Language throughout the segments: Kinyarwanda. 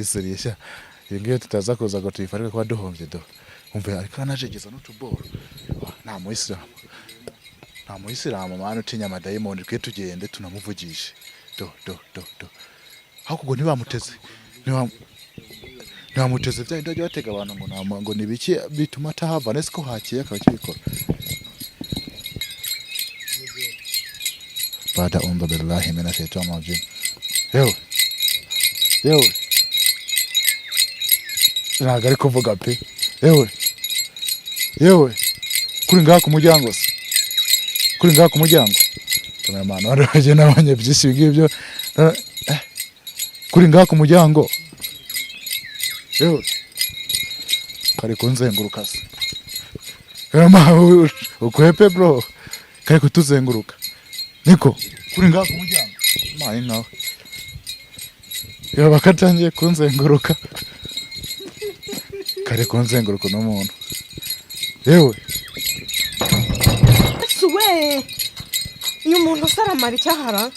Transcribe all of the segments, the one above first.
Sérieux sha, iyo ngiyo tutaza kuza ngo tuyifarike kuba duhombye. Do, umva, ariko anajegeza n'utuboro. Nta muyisilamu, nta muyisilamu mwana utinya amadayimoni. Twe tugende tunamuvugishe. Do do do do, ahubwo ntibamuteze, ntibamuteze bya bindi bajya batega abantu ngo nama ngo ni biki bituma atahava. Nese ko hakiye akaba akibikora? Bada undhu billahi mina shaitani rajim. Yewe yewe, ntabwo ari kuvuga pe. Yewe yewe, kuri ngaha ku muryango se, kuri ngaha ku muryango, kameramani wari wagiye nabonye byinshi ibi ngibyo. Kuri ngaha ku muryango, yewe, kari kunzenguruka se. Kameramani, ukwepe bro, kari kutuzenguruka. Niko kuri ngaha ku muryango, mayi nkawe yaba katangiye kunzenguruka, kari kunzenguruka uno muntu. Yewe. We, uyu muntu usaramara icyahara.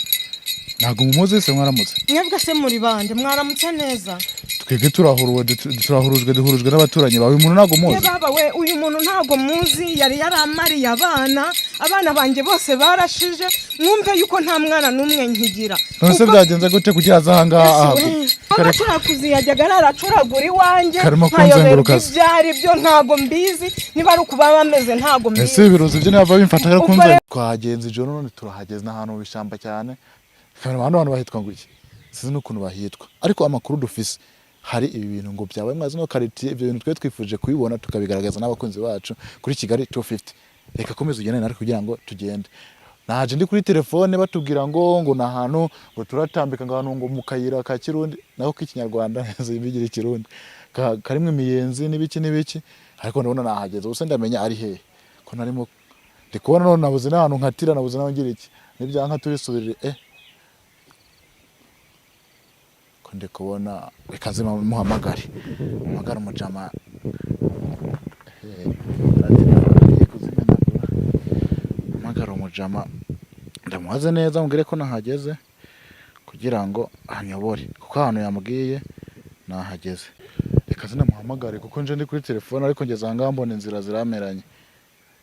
Ntabwo mumuzi se? Mwaramutse. Mwebwe se muri bande? Mwaramutse neza. Twebwe turahuruwe, turahurujwe, duhurujwe n'abaturanyi bawe. Uyu muntu ntabwo ye muzi? Baba we, uyu muntu ntabwo muzi. Yari yaramariye abana, abana banjye bose barashije. Mwumve yuko nta mwana n'umwe nkigira. None se byagenze gute kugira aze aha ngaha? Aha kare? Abacurakuzi yajyaga araracuragura iwanjye, Karimo nkayoberwa kunzenguruka se. Ibyo ari byo ntabwo mbizi, niba ari ukuba bameze ntabwo Ese mbizi. ibirozi byo ntibava bimfata kari Ubwo kunzenguruka? Twahagenze ijoro none turahageze, ni ahantu mu bishyamba cyane. Hano hantu bahitwa ngo iki? Sinzi n'ukuntu bahitwa, ariko amakuru dufise, hari ibi bintu ngo byabaye mwazi no quartier. Ibyo bintu twe twifuje kubibona, tukabigaragaza n'abakunzi bacu kuri Kigali 250. Reka komeza ugende natwe kugira ngo tugende. Naje ndi kuri telefone batubwira ngo ni ahantu ngo turatambika, ngo ahantu ngo mu kayira ka Kirundi nako k'Ikinyarwanda, bigira Ikirundi, karimo imiyenzi n'ibiki n'ibiki, ariko ndabona nahageze. Ubuse ndamenya ari hehe ko narimo ndi kubona none nabuze n'ahantu nkatira, nabuze n'aho ngira iki? Nibyanka tubisubirire. Ko ndi kubona, reka nze muhamagare, muhamagare umujama. Agiye kuzimenagura. Mpamagara umujama, ndamubaze neza, mubwire ko nahageze kugira ngo anyobore, kuko ahantu yambwiye nahageze. Reka sinamuhamagare kuko nje ndi kuri telefone, ariko ngeze aha ngaha mbona inzira zirameranye,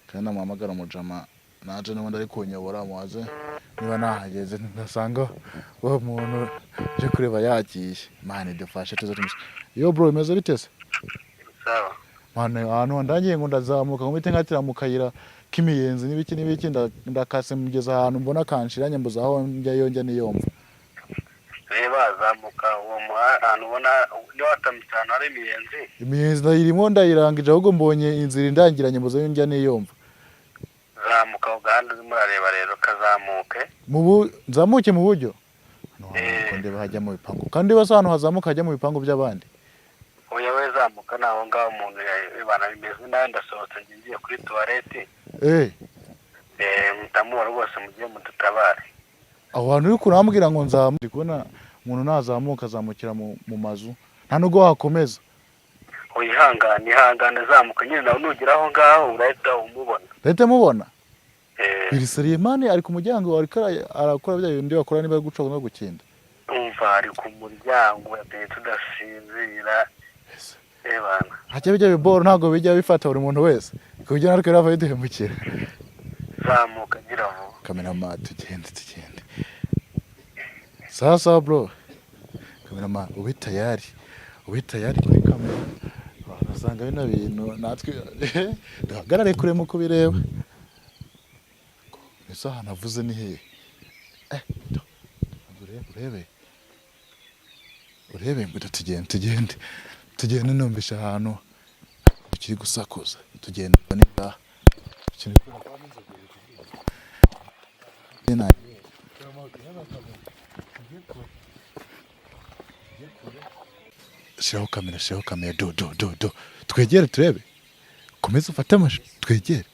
kandi namuhamagara umujama naje n'ubundi ari kunyobora, mubaze niba nahageze, ngasanga uwo muntu nje kureba yagiye. Mani idufashe tuze tumushe. Yo bro, bimeze bite se? Sawa. Mwana, ahantu ndangiye ngo ndazamuka ngo mpite nkatira mu kayira k'imiyenzi n'ibiki n'ibiki, ndakase mugeza ahantu mbona kanshiranye, mbuze aho njya, yo njya niyomva. Reba, zamuka uwo muhanda, ahantu ubona niba watambitse ahantu hari imiyenzi. Imiyenzi ndayirimo, ndayirangije, ahubwo mbonye inzira indangiranye, mbuze aho njya niyomva. Zamuka ako gahanda urimo urareba rero, kazamuke. Nzamuke mu buryo hano Eh. hantu ndeba hajya mu bipangu, kandi basa ahantu hazamuka hajya mu bipangu by'abandi. Oya we, zamuka ni aho ngaho. Umuntu yabana bimeze nabi, ndasohotse njye ngiye kuri toilette. Mutamubona rwose, mugiye mudutabare. Aho hantu uri kurambwira ngo nzamuke, ndi kubona umuntu nazamuka azamukira mu mazu, nta nubwo wakomeza. Oya, ihangane, ihangane, zamuka nyine, nawe nugera aho ngaho urahita umubona. Ndahita mubona? Eh. Biri sérieux man, ari ku muryango, ariko arakora bya bindi bakora niba ari guca no gukinda. Umva, ari ku muryango, yateye tudasinzira. Ebana. Hajya bijya biboro, ntabwo bijya bifata buri muntu wese ku buryo natwe rava biduhemukira. Zamuka, gira vuba. Kameramani, tugende, tugende. Sawa sawa bro. Kameramani, ube tayari, ube tayari kuri kamera. Wasanga bino bintu natwe duhagarare kure mu kubireba. Ese ahantu avuze ni hehe? Urebe, urebe, urebe ngo tugende, tugende, tugende. Numvisha ahantu tukiri gusakuza, tugende niba kiri. Shiraho kamera, shiraho kamera. Do do do do, twegere turebe. Komeza ufate amashusho, twegere.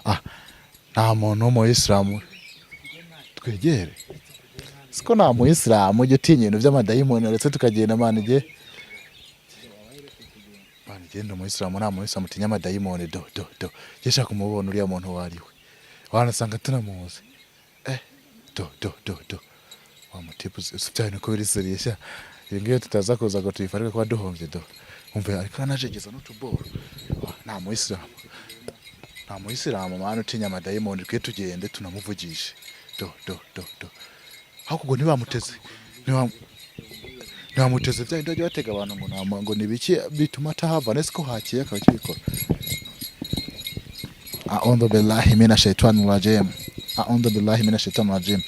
Ah, nta muntu w'umuyisilamu, twegere. Siko nta muyisilamu ujya utinya ibintu by'amadayimoni, uretse tukagenda. Mana igihe, mana igenda, umuyisilamu, nta muyisilamu utinya amadayimoni. Do do do, jye shaka kumubona uriya muntu uwo ari we, wanasanga tunamuzi. Do do do do, wa mutipe uzi bya bintu ko biri sérieux sha. Ibi ngibi tutaza kuza ngo tuyifarike kuba duhombye. Do, umve, ariko anajegeza n'utuboro. Ah, nta muyisilamu, nta muyisilamu mwana utinya amadayimoni. Twe tugende tunamuvugishe. Do do do do, ahubwo ntibamuteze, ntibamuteze bya bindi bajya batega abantu ngo nama ngo ni biki bituma atahava. Nese ko hakiye akaba akibikora? A'udhu billahi mina shaitani rajim, a'udhu billahi mina shaitani rajim.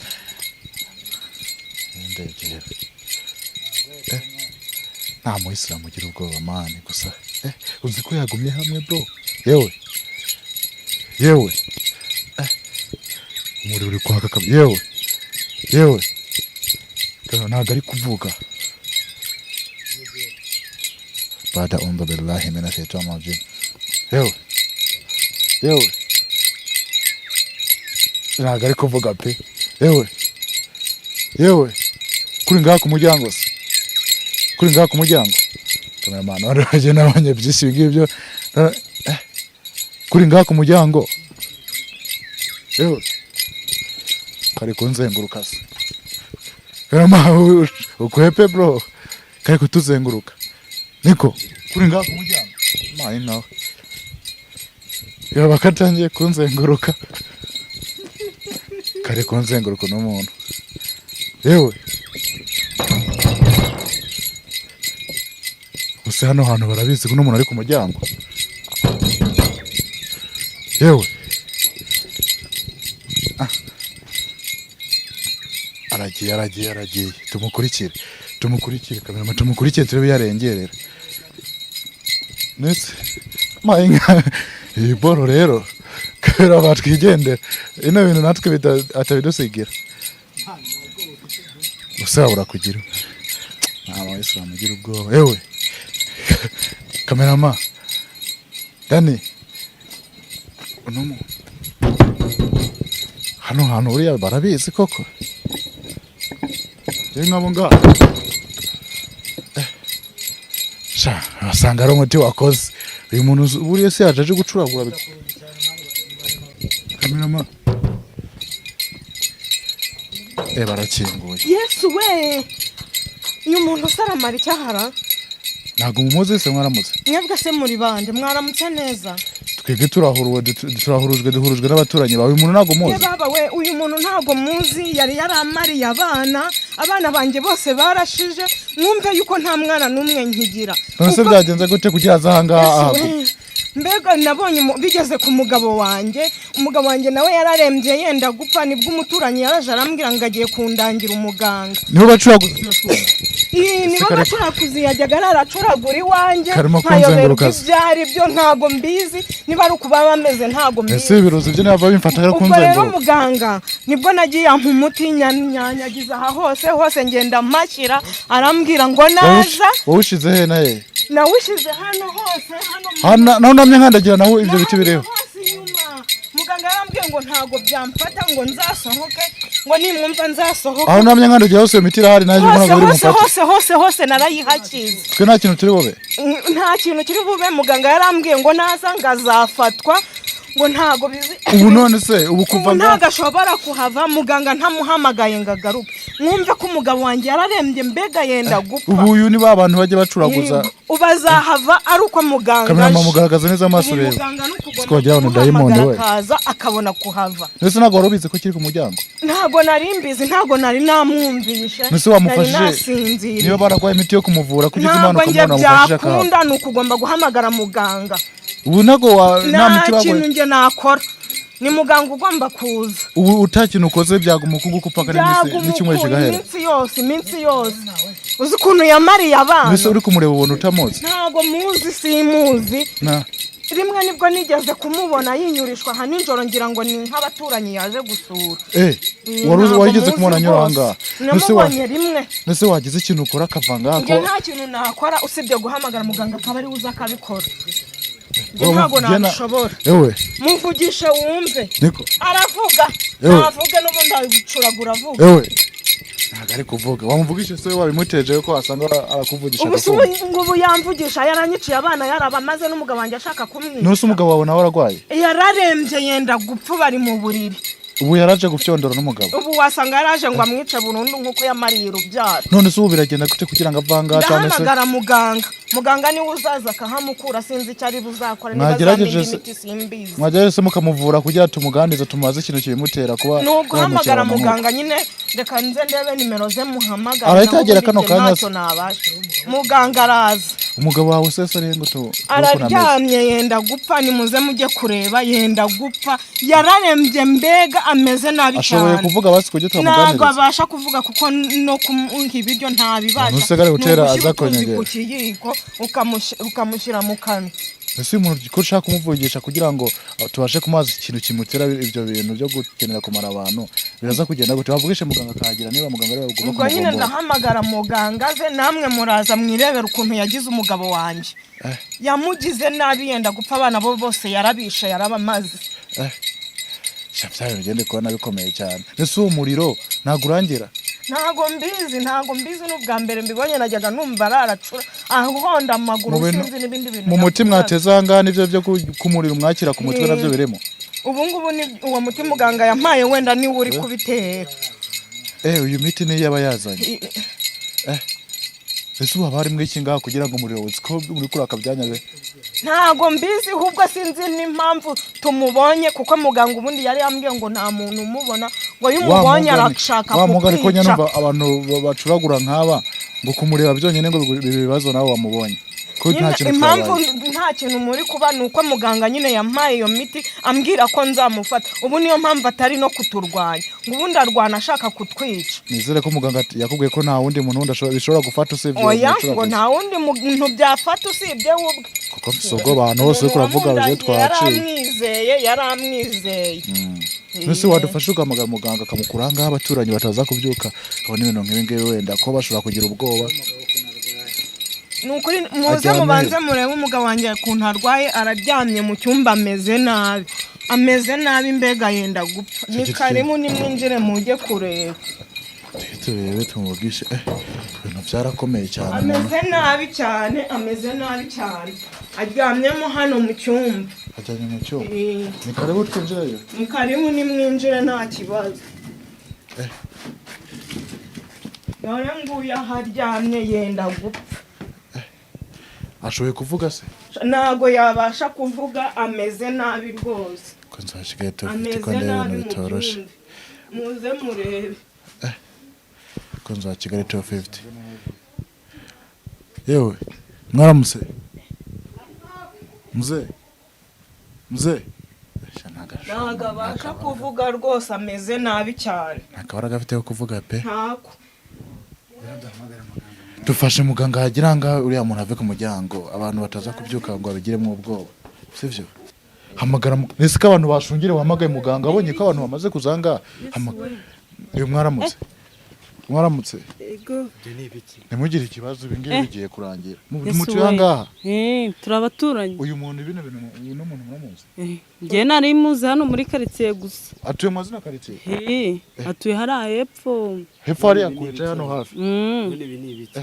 Ndegera, nta muyisilamu ugira ubwoba man. Gusa uzi ko yagumye hamwe bro? Yewe yewe, umuriro uri kwaka yewe yewe. Kano ntabwo ari kuvuga. Bada a'udhu billahi mina shaitani rajim. Yewe yewe, ntabwo ari kuvuga pe. Yewe yewe, kuri ngaha ku muryango se, kuri ngaha ku muryango. Cameraman wari wagiye, nabonye byinshi ibi ngibyo. Kuri ngaha ku muryango. Yewe, kari kunzenguruka se. Cameraman, ukwepe bro, kari kutuzenguruka. Niko kuri ngaha ku muryango mayi nawe yaba katangiye kunzenguruka, kari kunzenguruka n'umuntu. Yewe, gusa hano hantu barabizi ko n'umuntu ari ku muryango. Yewe, ah. Aragiye, aragiye, aragiye. Tumukurikire, tumukurikire kamera, tumukurikire turebe yarengerera. Ndetse mayinka iyi boro rero kubera batwigendera ino bintu natwe atabidusigira. Gusa urakugira nta bayisilamu ugira ubwoba. Yewe cameraman Dani, uno hano hantu buriya barabizi koko. Yewe, nk'abo ngaho, sha wasanga ari umuti wakoze uyu muntu. Buriya se yaje aje gucuragura? Cameraman, barakinguye. Yesu we, uyu muntu usaramara icyahara. Ntabwo mumuzi se? Mwaramutse. Mwebwe se muri bande? Mwaramutse neza. Twebwe turahuruwe, turahururijwe, duhurujwe n'abaturanyi bawe. Uyu muntu ntabwo Ye muzi? baba we, uyu muntu ntabwo muzi. Yari yaramariye abana, abana banjye bose barashije. Mwumve yuko nta mwana n'umwe nkigira. None se byagenze gute kugira aze aha ngaha? Yesu Aha we, mbega nabonye bigeze ku mugabo wanjye. Umugabo wanjye nawe yararembye yenda gupfa. Nibwo umuturanyi yaraje arambwira ngo agiye kundangira umuganga. Nibo bacuraguza? Iyi nibo bacurakuzi, yajyaga araracuragura iwanjye. Karimo nkayoberwa kunzenguruka se. Ibyo ari byo ntabwo mbizi, niba ari ukuba bameze ntabwo mbizi. Ese ibirozi byo ntabwo bimfata ari Ubwo rero kunzenguruka? muganga nibwo nagiye ampa umuti, nyanyagiza aha hose hose, ngenda mpashyira. Arambwira ngo naza. Wowe ushize he na he? Nawushyize hano hose hano Hano naho namye nkandagira, naho ibyo biti hano biriho. Hose inyuma. Muganga yarambwiye ngo ntabwo byamfata, ngo nzasohoke, ngo nimwumva nzasohoke. Aho namye nkandagira hose iyo miti irahari, nanjye Hose ntabwo biri hose bumfate. Hose hose hose narayihakize. Twe nta kintu turi bube? Nta kintu kiri bube. Muganga yarambwiye ngo naza ngo azafatwa, ngo ntago bizi. Ubu none se ubu kuva Ubu nga ntabwo ashobora kuhava muganga ntamuhamagaye ngo agaruke. Mwumve ko umugabo wanjye yararembye, mbega yenda gupfa. Ubu uyu ni ba bantu bajya bacuraguza. Yego. Ubu azahava ari uko muganga Cameraman, aje. mugaragaza neza amaso. Ubu Rero muganga ni ukugomba siko wagira ngo ni dayimoni kumuhamagara we. akaza akabona kuhava. Mbese ntabwo wari ubizi ko kiri ku muryango? Ntabwo nari mbizi, ntabwo nari namwumvishe. Mbese Nari wamufashije? nasinziriye. Niba baragwaye imiti yo kumuvura, kugeza Imana Ntabwo njye ukamubona wamufashije akahava. byakunda, ni ukugomba guhamagara muganga. Ubu ntabwo wa nta Nta miti kintu baguhaye? njye nakora, ni muganga ugomba kuza. Ubu utakintu ukoze byaguma uku nguku paka n'iminsi n'icyumweru Byaguma kigahera? iminsi yose, iminsi yose. Uzi ukuntu yamariye abana? Mbese uri kumureba ubona utamuzi? Ntabwo muzi, simuzi. Na Rimwe nibwo nigeze kumubona yinyurishwa aha nijoro, ngira ngo ni nk'abaturanyi yaje gusura. Wari Ntabwo warigeze muzi kumubona anyura aha rwose. ngaha? Mbese wa Namubonye rimwe. Mbese wagize ikintu ukora akava ngaha Njye ko nta kintu nakora usibye guhamagara muganga akaba ariwe uza akabikora. Njye Wowe ntabwo njye nabishobora. Ewe. Muvugishe wumve. Niko. Aravuga. Ewe. Navuge, n'ubundi abicuragura avuga. Ewe, ntabwo ari kuvuga. Wamuvugisha se wabimuteje ko wasanga arakuvugisha Ubu se agakumva? ubu ngubu yamvugisha yaranyiciye abana, yarabamaze, n'umugabo wanjye ashaka kumwica. None se umugabo wawe nawe ararwaye? Yararembye yenda gupfa, bari mu buriri. Ubu yaraje gufyondora n'umugabo. Ubu wasanga yaraje ngo amwice burundu nk'uko yamariye urubyaro. None se ubu biragenda gute kugira ngo avange cyane se? Ndahamagara muganga, muganga niwe uzaza akahamukura, sinzi icyo ari buzakora, niba Mwagerageje azampa indi se- miti simbizi. Mwagerageje se mukamuvura kugira tumuganirize, tumubaze ikintu kibimutera kuba Ni uguhamagara yamukira abantu? muganga nyine, reka nze ndebe nimero ze muhamagare. Arahita Naho agera ubundi kano njye kanya ntacyo se. nabasha, muganga araza. Umugabo wawe se ari ngo tu Araryamye yenda gupfa, nimuze mujye kureba, yenda gupfa, yararembye mbega ameze nabi Ashoboye cyane. kuvuga basi kuburyo Ntabwo twamuganiriza? abasha kuvuga kuko no kumuha ibiryo ntabibasha. Umuntu usigaye gutera Ni ugushyira aza utuzi konyegera. ku kiyiko ukamushyira mu kanwa. Ese uyu muntu ko ushaka kumuvugisha kugira ngo tubashe kumubaza ikintu kimutera ibyo bintu byo gukenera kumara abantu, biraza kugenda gute? Wavugishe muganga akahagira, niba muganga ariwe ugomba Ubwo nyine kumugombora. ndahamagara muganga ze, namwe muraza mwirebera ukuntu yagize umugabo wanjye. Yamugize nabi yenda gupfa, abana bo bose yarabishe, yarabamaze. Sha, bya bintu ugende kubona bikomeye cyane. Ese uwo muriro ntabwo urangira? Ntago mbizi, ntago mbizi, n'ubwa mbere mbibonye, najyaga numva araracura ahonda amaguru. Mu bintu- Sinzi n'ibindi bintu Mu muti yakoraga. mwateze aha ngaha nibyo byo ku muriro mwakira ku mutwe nabyo birimo? Ubu ngubu ni uwo muti muganga yampaye, wenda niwe uri kubitera. Uyu miti niyo yaba yazanye? Ese ubu haba harimo iki ngaha kugira ngo umuriro uzi ko uri kuraka byanyabe? Ntago mbizi, ahubwo sinzi n'impamvu tumubonye, kuko muganga ubundi yari yambwiye ngo nta muntu umubona, ngo iyo umubonye arashaka Wa mugani ko kukwica. nyine abantu bacuragura nk'aba ngo kumureba byonyine ngo biba ibibazo, nawe wamubonye ko nta Nyine kintu impamvu twabaye. nta kintu muri kuba ni uko muganga nyine yampaye iyo miti ambwira ko nzamufata, ubu niyo mpamvu atari no kuturwanya, ngo ubundi arwana ashaka kutwica. Nizere ko muganga yakubwiye ko nta wundi muntu wundi bishobora gufata usibye uwo Oya, mucuraguzi. ngo nta wundi muntu byafata usibye we ubwe. Kuko mfise ubwo abantu bose uriko uravuga Umuntu uje twaciye. Yaramwizeye, yaramwizeye. Mbese wadufasha ugahamagara muganga akamukura aha ngaha, abaturanyi bataza kubyuka kabona ibintu nk'ibi ngibi, wenda ko bashobora kugira ubwoba. Ni ukuri muze Aryamye. mubanze murebe umugabo wanjye ukuntu arwaye, araryamye mu cyumba ameze nabi, ameze nabi mbega yenda gupfa. Ni Tujye karibu nimwinjire mujye kureba. Tujye turebe tumuvugishe. Ibintu byarakomeye cyane umuntu. Ameze nabi cyane, ameze nabi cyane, aryamyemo hano mu cyumba. Ajyanye mu cyumba? Ni karibu twinjireyo. Ni karibu nimwinjire nta kibazo. Dore nguyu aho aryamye yenda gupfa. Ashoboye kuvuga se? Ntago yabasha kuvuga, ameze nabi rwose. Ko nzashigaye tufite ko Ameze ndeba nabi ibintu bitoroshe. mu byumve, muze murebe. Ko nza Kigali 250. Yewe, mwaramutse muze muze. Sha, Ntago abasha kuvuga rwose, ameze nabi cyane. Nta kabaraga afite ko kuvuga pe. Ntako. Dufashe muganga hagira ngaha, uriya muntu ave ku muryango, abantu bataza kubyuka ngo babigiremo ubwoba, sivyo? Hamagara nese ko abantu bashungire, wahamagaye muganga abonye ko abantu bamaze kuza ngaha. Uyu, mwaramutse, mwaramutse. Ego. Ntimugire ikibazo, ibi ngibi bigiye kurangira. Yesu Mutuye we. aha ngaha? Turi abaturanyi. Uyu muntu bino bintu, uyu muntu muramuzi? Njye nari muzi hano muri karitsiye gusa. Atuye mu mazina karitsiye? Atuye hariya hepfo. Hepfo hariya kure cyangwa hano hafi? Ibi ni ibiki?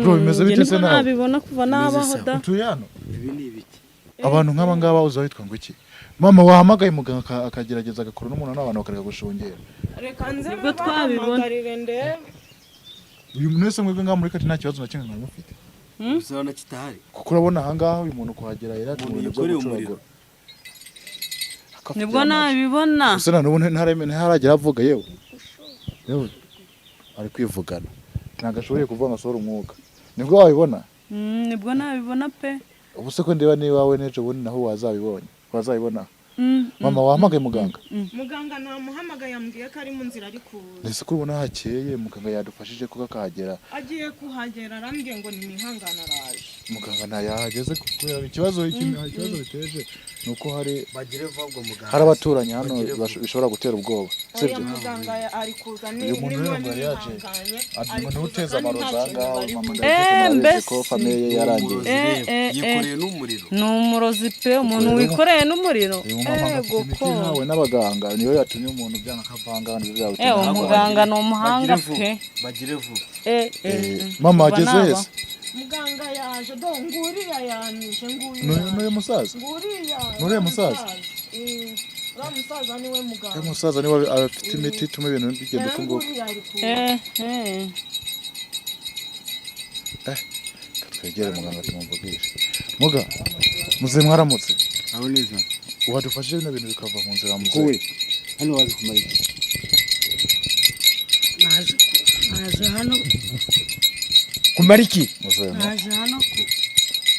Bro, bimeze Njye bite se nibwo nawe? nabibona kuva nabaho da. Utuye hano? Ibi ni ibiki? Abantu nk'aba ngaba uza witwa ngo iki? Mama, wahamagaye muganga akagerageza agakora n'umuntu n'abantu bakareka gushungera. Reka nze Nibwo twabibona. mubahamagarire ndebe. Uyu muntu wese mwebwe ngaha muri kati nta kibazo na kimwe mwari mufite? Uzabona kitahari. Kuko urabona aha ngaha uyu muntu kuhagera yari ati mu Umuntu bintu byo yikoreye umuriro. gucuragura. Akafite Nibwo amazi. nabibona. Gusa na n'ubu ntaragera avuga. Yewe yewe, ari kwivugana, ntabwo ashoboye kuvuga ngo asohore umwuka. Nibwo wabibona? Nibwo nabibona pe. Ubu se ko ndeba niba wowe n'ejo bundi naho wazabibonye, wazabibona? Mama, wahamagaye muganga? Muganga namuhamagaye, yambwiye ko ari mu nzira ari kuza. Ese ko ubona hakeye, muganga yadufashije kuko akahagera? Agiye kuhagera, arambwiye ngo nimihangane araje. Muganga ntayahageze kubera ikibazo ikibazo biteje ni uko hari Bagire vuba ubwo muganga. hari abaturanyi hano Bagire vuba. bishobora gutera ubwoba, Oya, sibyo? muganga ari kuza ni Uyu muntu rero ngo yari yaje nimwihanganye, ati ari ngo niwe kuza uteza kandi amarozi nta aha kintu ngaha. bari Mama, buze. ndabifite, murabizi Mbese. ko famille ye yarangiye. Yikoreye n'umuriro. Ni umurozi pe, umuntu Rero- wikoreye n'umuriro. Uyu mumama ngo afite Ego imiti ko. yahawe n'abaganga, niyo yatumye umuntu byanga akavanga nibyo byabuteye. Uwo muganga ni umuhanga Bagire vuba. pe. Bagire vuba. Mama, Kuva ageze naba. hese? Muganga yaje do, nguriya yanyije nguyu. N'uyu musaza? Nguriya. Nuriya musaza? Uriya musaza niwe muganga. Uyu musaza niwe afite imiti ituma ibintu bigenda uko nguko. Nguriya ari ku Eh, eh. Reka twegere muganga tumumvugishe. Muga, muze mwaramutse. Aho neza. Wadufashije bino bintu bikava mu nzira muze. Wowe hano waje kumara iki? Naje hano. Kumara iki? Muze Naje hano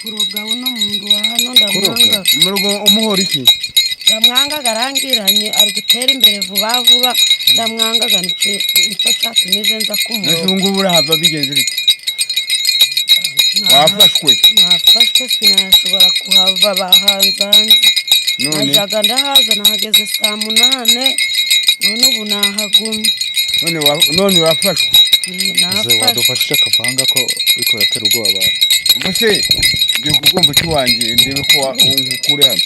kuroga uno muntu wa hano, ndamwanga. Mu rugo umuhora iki? Ndamwanga, arangiranye, ari gutera imbere vuba vuba, ndamwangaga, nicyo cyatumije nza Nese kumuroga. ubu ngubu urahava bigenze bite? Wafashwe? Nafashwe, sinashobora kuhava, bahanzanze. None Najyaga ndahaza, nahageze saa 8, none ubu nahagumye. None wafashwe? Muze Nafashwe. wadufashije akavanga ko uriko uratera ubwoba abantu. Ubwo se ngiye kugomba iki wanjye, ndebe ko nkukure hano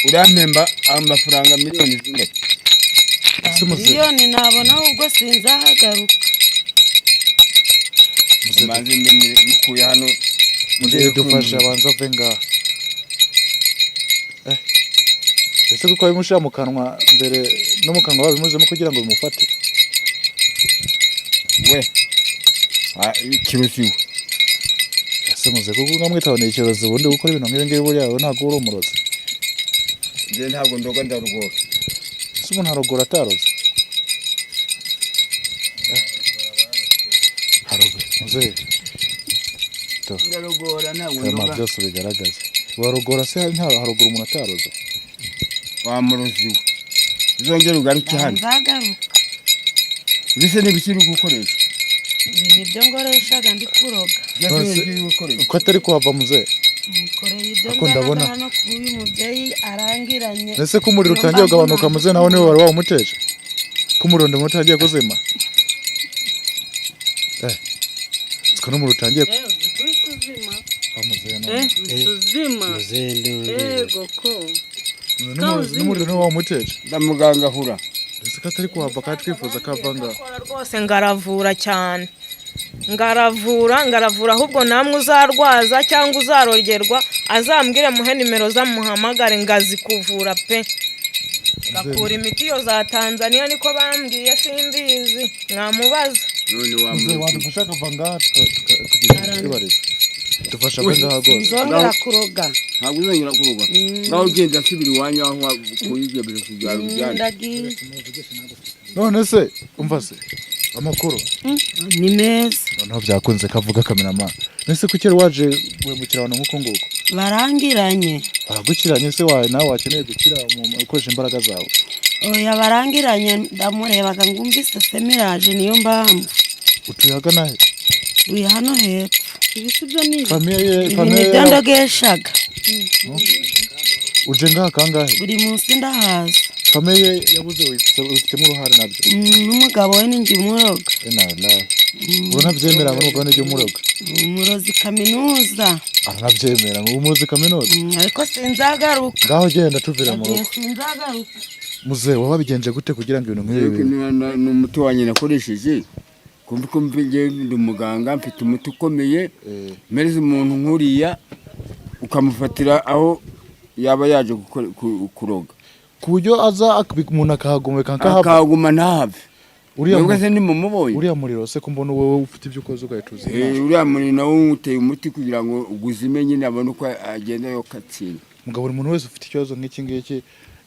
urampemba amafaranga miliyoni zingahe? Ese muze Miliyoni nabona, ahubwo sinzahagaruka. Muze Manze mbe mukuye hano. Muze dufashe abanza ave ngaha. Eh. Ese kuko babimushyira mu kanwa mbere no mu kanwa babimuzemo kugira ngo bimufate? We, ikirozi we. Ese muze kuko nkamwitaho ni ikirozi, ubundi gukora ibintu nk'ibi ngibi buriya ntabwo uri umurozi. Njye ntabwo ndoga, ndarugora. Ese umuntu arogora ataroze? Haroga muze. Ndarogora, ntabwo Aya ndoga. byose bigaragaza. Warogora se nta harogora umuntu ataroze? Wa murozi we, uzongere ugaruke hano. Nzagaruka. Mbese n'ibiki uri gukoresha? Ibi nibyo ngoreshaga ndi kuroga. Byose Nonese- n'ibiki uri gukoresha? Ko atari kuhava muze? Mukoreye ibyo Ako nzanaga ndabona. hano kuri uyu mubyeyi arangiranye. Ese ko umuriro Niyo utangiye mpamvu kugabanuka muze, nawe niwe wari wawumuteje? Ko umuriro ndimo utangiye kuzima? Eh. Siko n'umuriro utangiye Eh, uzi kubisuzima. Ah, muze Eh, none. usuzima. Ego ko. N'umuriro niwe wawumuteje? Ndamuganga hura. Ese ko atari kuhava kandi twifuza ko ava ngaha? Akora rwose, ngaravura cyane, ngaravura, ngaravura. Ahubwo namwe uzarwaza cyangwa uzarogerwa azambwire muhe nimero zamuhamagare, ngazi kuvura pe, gakura imiti iyo za Tanzania, niko bambwiye, simbizi, mwamubaza. None wa Muze murozi we. wadufasha akava ngaha tukagira twibarize. Dufasha ave ngaha rwose. Nzongera kuroga. Ntabwo uzongera kuroga. Ngaho ugenda, asubira iwanyu aho wakuye ibyo bintu byawe ujyane. Ndagiye. None se umva se amakuru? Ni meza. Noneho byakunze kavuga kameramani. Nese kuki wari waje guhemukira abantu nk'uko nguko? Barangiranye. Baragukiranye se wawe nawe wakeneye gukira ukoresha imbaraga zawe? Oya, barangiranye, ndamurebaga ngumvise semiraje, niyo mpamvu. Utuye ahagana he? Uri hano hepfo. Ibi si byo ni ibi. Famille ye Ibi famille nibyo ye ndogeshaga. Uje ngaha kangahe? Buri munsi ndahaza. Famille ye yabuze ubifitemo uruhare nabyo? N'umugabo we ninjye umuroga. Inalahi, uranabyemera ngo n'ubwo nijya umuroga? Umurozi kaminuza. Aranabyemera ngo umuzi kaminuza. Ariko sinzagaruka. Ngaho genda tuvira mu Ndagiye, rugo. sinzagaruka. Muze waba wabigenje gute kugira ngo ibintu nk'ibi bibe? Ni umuti wanjye nakoresheje, kumva ko njye ndi umuganga, mfite umuti ukomeye. Mpereza umuntu nk'uriya ukamufatira aho yaba yaje kuroga. Ku buryo aza umuntu akahagomeka nkahava? Akahaguma ntahave. Uriya Mwebwe se ntimumubonye? Uriya muriro se ko mbona wowe ufite ibyo ukoze ugahita uzima? Uriya muriro nawo uteye umuti kugira ngo uguzime nyine, abone uko agenda yokatsinda. Mugabo, buri muntu wese ufite ikibazo nk'iki ngiki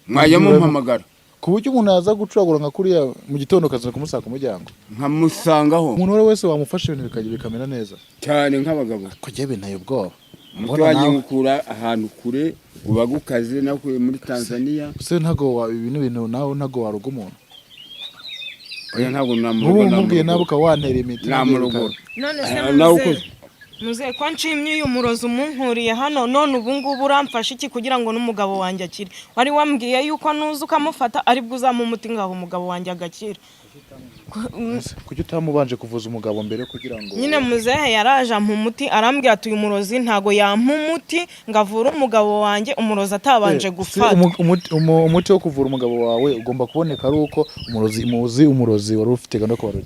Mwajya mumpamagara. Ku buryo umuntu yaza gucuragura nka kuriya mu gitondo ukaza kumusaka umuryango? Nkamusangaho. Umuntu uwo ari we wese wamufasha ibintu bikajya bikamera neza. Cyane nk'abagabo. Kujya binteye ubwoba. Umuti Mbona wanjye nawe ngukura ahantu kure uba gukaze, nakuye muri Tanzania. Se ntago ibi ni ibintu nawe ntago waruga umuntu? Oya, ntabwo N'ubu namuroga. umubwiye nawe ukaba wantera imiti. Namurogora. None se Nawe muzehe, ukoze. muzehe, ko nshimye uyu murozi umunkuriye hano, none ubu ngubu uramfasha iki kugira ngo n'umugabo wanjye akire? Wari wambwiye yuko nuza ukamufata aribwo uzamuha umuti ngaho umugabo wanjye agakira. Kuki utamubanje kuvuza umugabo mbere kugira ngo Nyine muzehe yaraje ampa umuti, arambwira ati uyu murozi ntago yampa umuti ngo avure umugabo wanjye, umurozi atabanje Si gufata. Umuti wo kuvura umugabo wawe ugomba kuboneka ari uko umurozi muzi, umurozi wari ufite gahunda yo kubaroga.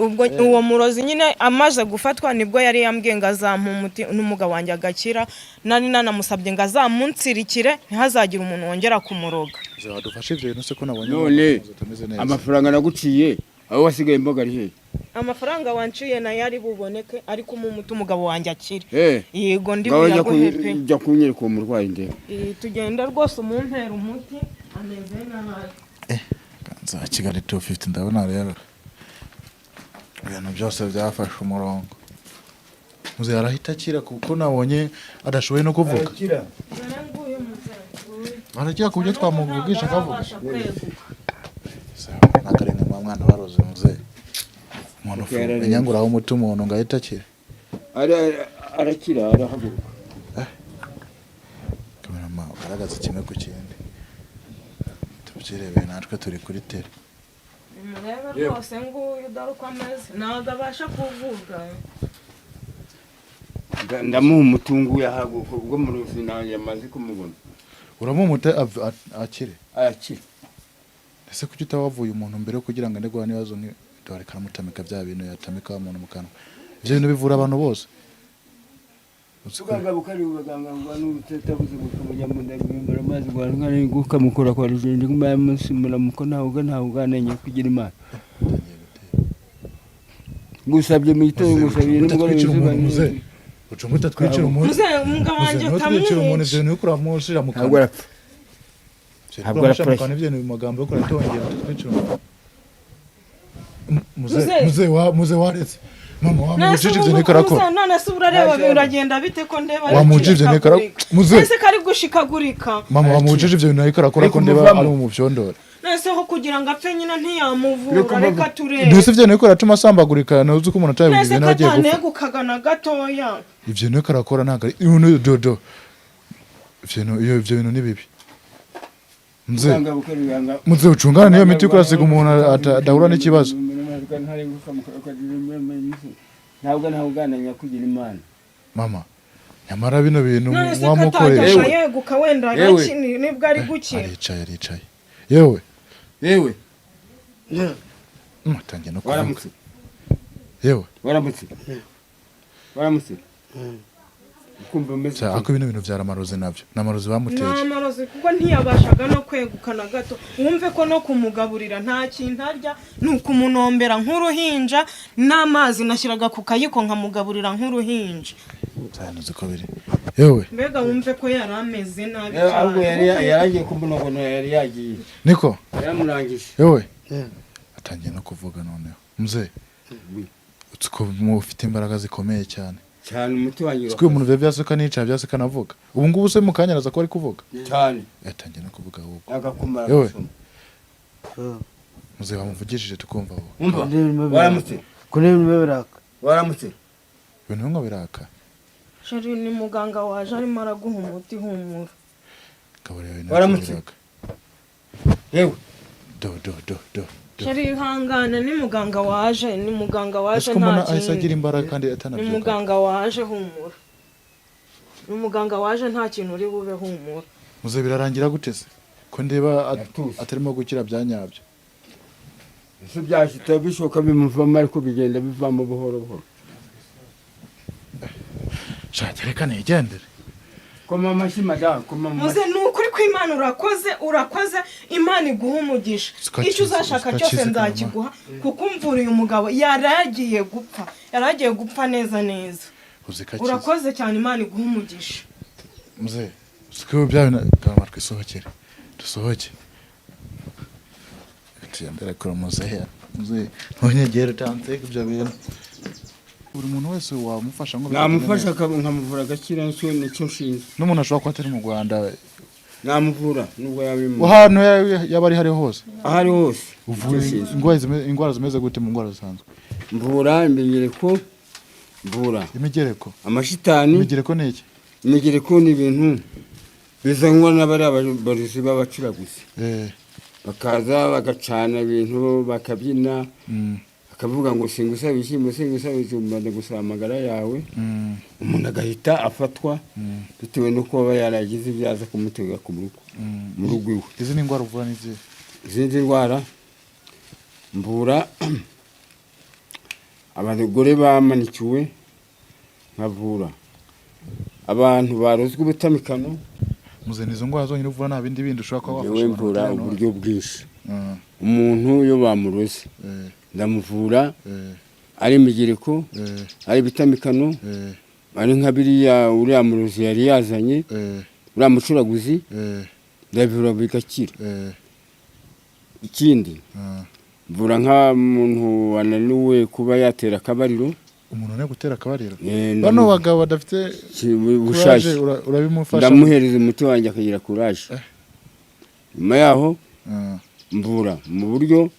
Ubwo uwo murozi nyine amaze gufatwa nibwo yari yambwiye ngo azampa umuti n'umugabo wanjye agakira. Nari nanamusabye ngo azamunsirikire ntihazagire umuntu wongera kumuroga. Zadufashe ibyo bintu se ko nabonye None utameze neza. amafaranga naguciye aho wasigaye imboga ari hehe? Amafaranga wanciye nayo ari buboneke, ariko umuti umugabo wanjye akire. Eh. Yego, ndi Ngaho jya buyaguhe pe. jya kunyereka uwo murwayi ndebe. Tugenda rwose, umumpera umuti ameze nabi. Za Kigali 250, ndabona rero ibintu byose byafashe umurongo. Muze arahita akira kuko nabonye adashoboye no kuvuga. Arakira. Dore nguyu muzehe, nguyu. Arakira ku buryo twamuvugisha akavuga. Ntabwo arabasha kweguka. N'akarenge mu mwana baroze muze. Umuntu Kuko yararembye. unyanguraho umuti umuntu ngo ahite akira. Arakira, arahaguruka. Kamerama ugaragaza kimwe ku kindi. Tubyirebere natwe turi kuri tele. Murebe rwose, nguyu, dore uko ameze, ntabwo abasha kuvuga. Ndamuha umutungo yahaguruka ubwo mu ruzi nanjye amaze kumubona. Uramuha umuti akire. Arakira. Ese kuki utaba wavuye umuntu mbere yo kugira ngo ande guhura n'ibibazo nk'ibi? Dore karamutamika bya bintu yatamika wa muntu mu kanwa. Ibyo bintu bivura abantu bose. Uzi ko- Uganga bukari ubaganga ngo n'ubutatabuze bukamujya mu nda guhimbara amazi ngo nkari gukamukora kwa rujende nguma munsi muramuko ntawe ntawe ugananye kugira Imana. Utangiye gutera. Ngusabye mu gitondo, ngusabye nimugoroba. Utatwicira Izuba umuntu muze. Ucunga utatwicira umuntu. Muzehe, umugabo Muze wanjye ntutwicire umuntu utamwica. ibyo bintu uriko uramushira mu Ntabwo kanwa. arapfa. Ibyo Ntabwo uriko uramushira mu arapfa. kanwa, ibyo bintu mu magambo yo kuratongera utatwicira umuntu. Muze Muze. muze wa muze waretse. Mama None se wamubujije ibyo ubu niko arakora. muzehe, none se urareba biragenda bite ko ndeba ari Wamubujije ibyo niko arakora. gushikagurika? Muze. Ese ko ari gushikagurika? Mama wamubujije ibyo bintu ariko arakora ko ndeba Kumuvamo. ari mu byondore. None se ho kugira ngo apfe nyina ntiyamuvura? Reka Reka mbavu- turebe. Mbese ibyo niko aratuma asambagurika, ntuzi ko umuntu None atabivuze se ko nawe agiye gupfa. atanegukaga na gatoya? Ibyo niko arakora ntabwo ari ibintu dodo. Ibyo bintu iyo ibyo bintu ni bibi. Muze Uganga bukari uganga. muze ucungane n'iyo miti urasiga umuntu adahura n'ikibazo. Ntabwo ntawe ugananya kugira Imana. Mama, nyamara bino bintu None se ko wamukoresha. atajya yeguka wenda Yewe. agakini nibwo ari gukira? Aricaye, aricaye. Yewe, Yewe. atangiye no kuvuga. Waramutse. Yewe, Waramutse. Waramutse. Ukumva umeze cya ako bino bintu byaramarozi nabyo. Ni amarozi Ni bamuteje. amarozi kuko ntiyabashaga no kweguka na gato. Wumve ko no kumugaburira nta kintu arya, ni ukumunombera nk'uruhinja, n'amazi nashyiraga ku kayiko nkamugaburira nk'uruhinja. Cyane uzi ko biri. Yewe, Mbega wumve ko yari ameze nabi Ahubwo cyane. yari yaragiye kumunogono yari yagiye. niko. Yaramurangije. Yewe. Atangiye no kuvuga noneho. Muze. Uzi ko ufite imbaraga zikomeye cyane. Cyane, umuti wanjye. Uzi ko uyu muntu biba byasuka nica byasuka anavuga. Ubu ngubu se mu kanya araza kuba ari kuvuga. Cyane. Yatangiye no kuvuga ahubwo. Agakumara. Yewe. Agasoma. Muze bamuvugishije tukumva wowe. Umva. Waramutse. Kuri bimwe biraka. Waramutse. Ibintu bimwe biraka. Sheri, ni muganga waje arimo araguha umuti, humura. Kabari ibintu Waramutse. biraka. Yewe. Do do do do. do. Sheri, ihangane, ni muganga waje, ni muganga waje. Ese ko mbona Nta ahise agira kindi. imbaraga kandi Ni atanabyuka. muganga waje, humura, ni muganga waje, nta kintu uri bube, humura. Muze birarangira gute se? Ko ndeba Yatuje. atarimo gukira bya nyabyo. Ese byashita bishoka bimuvamo ariko bigenda bivamo buhoro buhoro. Shaka reka nigendere. Koma amashyi madamu, koma mu Muze, ni ukuri ko Imana, urakoze, urakoze, Imana iguha umugisha. Sikakize, Icyo uzashaka cyose sikakize. nzakiguha kuko umvura uyu mugabo yari agiye gupfa, yari agiye gupfa neza neza. Uzi ko akize. Urakoze cyane, Imana iguha umugisha. Muze, siko bya bintu kama twisohokere. Dusohoke. Tugendere kure muze. Muze, ntunyegere utanse ibyo bintu. Buri muntu wese wamufasha ngo bigende Namufasha neza. nkamuvura agakira, nicyo nicyo nshinzwe. N'umuntu ashobora kuba atari mu Rwanda. Namuvura nubwo yaba Ahantu yaba ari hariho hose. aho ari hose. Uvura Nicyo nshinzwe. indwara zimeze gute mu ndwara zisanzwe? Mvura imigereko, mvura Imigereko. amashitani. Imigereko ni iki? Imigereko ni ibintu bizanwa n'abariya baruzi b'abacuraguzi. Bakaza bagacana ibintu bakabyina, bakavuga ngo singusaba ibishyimbo, singusaba ibijumba, ndagusaba amagara yawe. Umuntu agahita afatwa bitewe n'uko aba yaragize ibyo aza kumutega ku rugo, mu rugo iwe. Izi ni indwara uvura n'izihe? Izindi ndwara mvura abagore bamanikiwe, nkavura abantu barozwe ubutamikano. Muze nizo ndwara zonyine uvura, nta bindi bindi ushobora kuba wafasha Njyewe abantu mvura batari hano? uburyo bwinshi. Umuntu iyo bamuroze ndamuvura, ari imigereko, ari ibitamikano, ari nka biriya uriya murozi yari yazanye, uriya mucuraguzi, ndabivura bigakira. Ikindi, mvura nk'umuntu wananiwe kuba yatera akabariro. Umuntu ane gutera akabariro, bano bagabo badafite ubushake, courage, urabimufasha? Ndamuhereza umuti wanjye akagira courage. Nyuma yaho mvura mu buryo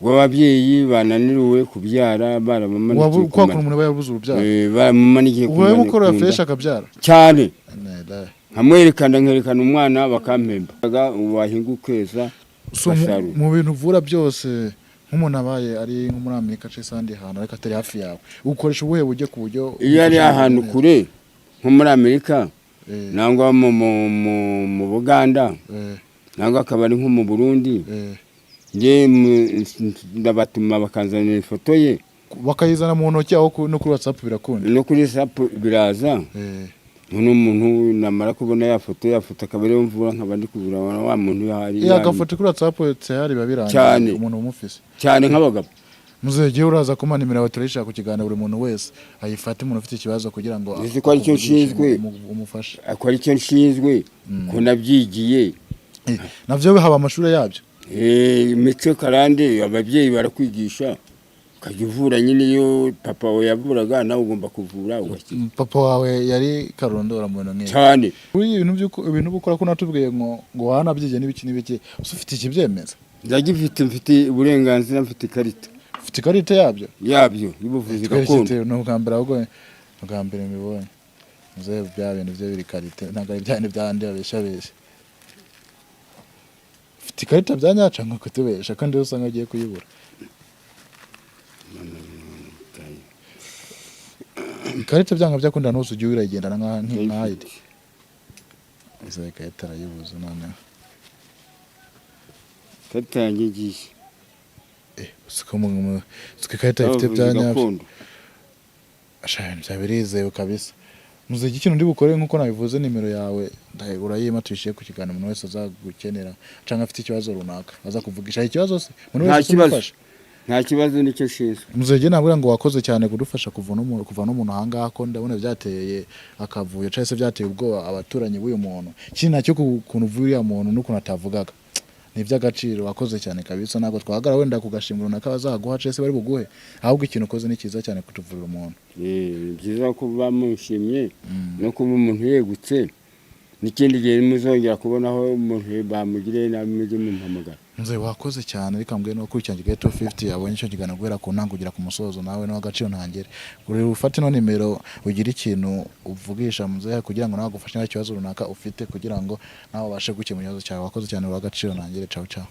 bw'ababyeyi bananiriwe kubyara, baramamanikiye Waba kwa kuntu umuntu aba yabuze urubyaro. Baramamanikiye Ubu mukora ku nda. fresh akabyara? Cyane. Neda. Nkamwerekana, nkerekana umwana bakampemba, wahinga ukeza, So, ugasarura. mu bintu uvura byose, nk'umuntu abaye ari nko muri Amerika cyangwa se ahandi hantu ariko atari hafi yawe, ukoresha ubuhe buryo ku buryo Iyo ari umufasha ahantu neza? kure nko muri Amerika nangwa mu Buganda nangwa akaba ari nko mu Burundi, njye ndabatuma bakanzanira ifoto ye. Bakayizana mu ntoki aho no kuri WhatsApp birakunda? No kuri WhatsApp biraza. None umuntu namara kubona ya foto, ya foto akaba ariyo mvura, nkaba ndi kuvura wa muntu yahari. Iyo agafoto kuri WhatsApp tayari biba birangiye. Cyane. Umuntu umufise. Cyane, nk'abagabo. Muzehe, uraza kumpa nimero yawe, turayishaka ku kiganiro, buri muntu wese ayifate, umuntu ufite ikibazo, kugira ngo Uzi ko aricyo akuvugishe, nshinzwe. umufashe. Ako aricyo nshinzwe, ko nabyigiye. Navyo haba amashuri yabyo? Imico karande, ababyeyi barakwigisha ukajya uvura nyine. Iyo papa wawe yavuraga, nawe ugomba kuvura ugakira. Papa wawe yari karondora mu bintu nk'ibi? Cyane. Kuri ibintu by'uko ibintu uba ukora, ko natubwiye ngo wanabyigiye n'ibiki n'ibiki, usa ufite ikibyemeza? Ndagifite, mfite uburenganzira, mfite ikarita. Ufite ikarita yabyo? Yabyo, y'ubuvuzi gakondo. Twese ni ubwa mbere, ahubwo ni ubwa mbere mbibonye. Muzehe, bya bintu bye biri qualité, ntabwo ari bya bintu by'abandi babeshya beshya. Ufite ikarita bya nyaca ngo kutubesha, kandi usanga agiye kuyibura. Ikarita byanga byakunda n'ubu ujya urayigendana nka ID. Izo ikarita arayibuze noneho. Ikarita yanjye ngiye. Siko siko ikarita ifite y'ubuvuzi bya nyabyo. gakondo. Asha, ibintu byawe birizewe kabisa. Muziki, ikintu ndi bukore, nk'uko nabivuze, nimero yawe urayima, tuyishyire ku kiganiro, umuntu wese azagukenera cyangwa afite ikibazo runaka aza kuvugisha. Hari ikibazo se umuntu Nta wese kibazo. umufasha? Nta kibazo, nicyo nshinzwe. Muzege, nabwira ngo wakoze cyane kudufasha kuva n'umuntu, kuva n'umuntu ahangaha, ko ndabona byateye akavuyo cyangwa se byateye ubwoba abaturanyi b'uyu muntu. Ikindi nacyo, ukuntu uvuye uriya muntu n'ukuntu atavugaga ni iby'agaciro. Wakoze cyane kabisa. Ntabwo twahagara wenda ku gashimwe runaka bazaguha cyangwa se bari buguhe, ahubwo ikintu ukoze ni cyiza cyane, kutuvurira umuntu. Ni byiza kuba mushimye no kuba umuntu yegutse. N'ikindi gihe muzongera kubonaho umuntu bamugiriye nabi, mujye mumpamagara. Nze wakoze cyane. Reka mbwire no gukurikirana Kigali 250 yabonye icyo kiganiro guhera ku ntango kugera ku musozo, nawe ni agaciro ntangere. Uri ufate ino nimero, ugire ikintu uvugisha muzehe kugira ngo nawe agufashe nta kibazo runaka ufite, kugira ngo nawe ubashe gukemura ikibazo cyawe. Wakoze cyane, uri agaciro ntangere. Ciao ciao.